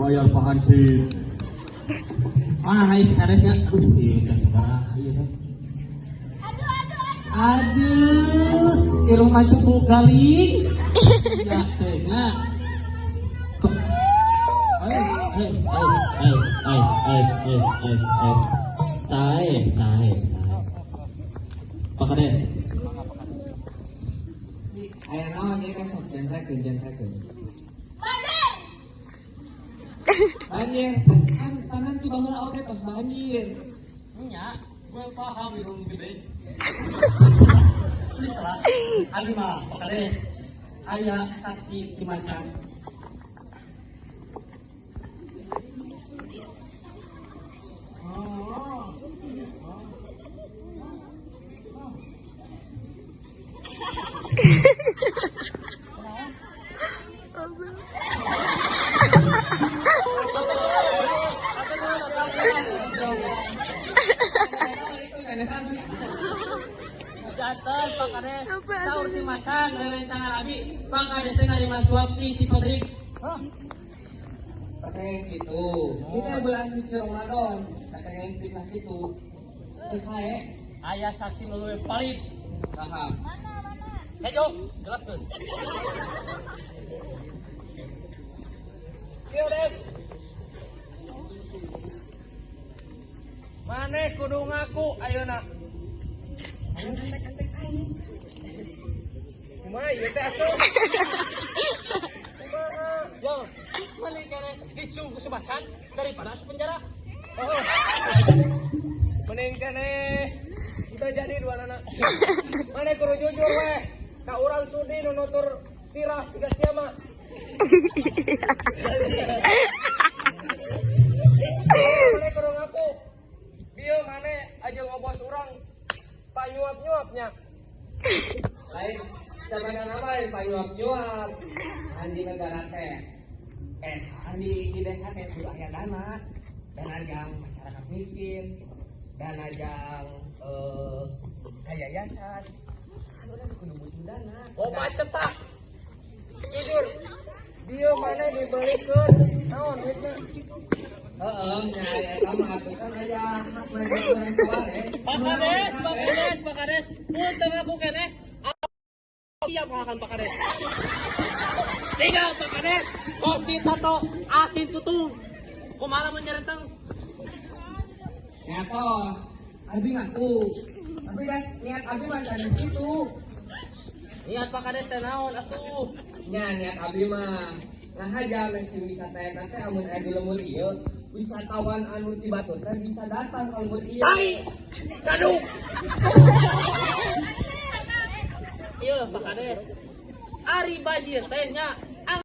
Dibayar Pak Hansip. Mana si kadesnya? Aduh, ieu teh sabaraha ieu teh. Aduh, irung mancung bau galing. Ya teh nya. Ais, ais, ais, ais, ais, ais, ais, ais, ais. Sae, sae, sae. Pak Kades. Aya naon ieu teh sok jentrekeun jentrekeun. Banjir, kan panan ti baheula oge tos banjir. Nya, gue paham irung gede. Bisa, abi mah Pak Kades. Aya saksi si macan. Jantan Pak Kades, saur si macan, rerencangan abi, Pak Kades teh narima suap ti si Sodrik. Pakai gitu. Kita bulan suci Ramadan, pakai fitnah gitu. Terus hae, Aya saksi nu leuwih valid. saha? Hejo, jelaskeun. Kieu Des. Maneh kudu ngaku ayeuna. Kumaha ieu teh atuh? Kumaha? Yo, mending keneh dicium ku si macan daripada asup penjara. Oh. Mending keneh kita jadi dua anak. Maneh kudu jujur weh. Ka urang sudi nu nutur sirah siga sia mah. Maneh kudu ngaku. Bieu maneh aja ngobos urang panyuap-nyuapnya. Lain sebenarnya apa lain panyuap-nyuap. Andi negara teh. Andi di desa teh kudu aya dana. Dana jang masyarakat miskin, dana jang ka yayasan. Kan urang kudu butuh dana. Oh, macet tah. Jujur. Bieu maneh dibelikeun naon duitna? Heeh, nya aya eta mah atuh kan aya hak mereka urang saware. Pak Kades, Pak Kades, Pak Kades, mun teu ngaku keneh, siap akan Pak Kades. Tinggal Pak Kades, kos ditato asin tutung. Kumaha mun nyerenteng? Ya tos, abi ngaku. Tapi das, niat abi mah sanes kitu. Niat Pak Kades teh naon atuh? Nya niat abi mah ngahaja meh si wisata eta teh amun aya di lembur ieu, wisatawan anu ti batur teh bisa datang ka lembur ieu. Tai. Caduk. Ieu Pak Kades. Ari banjir teh nya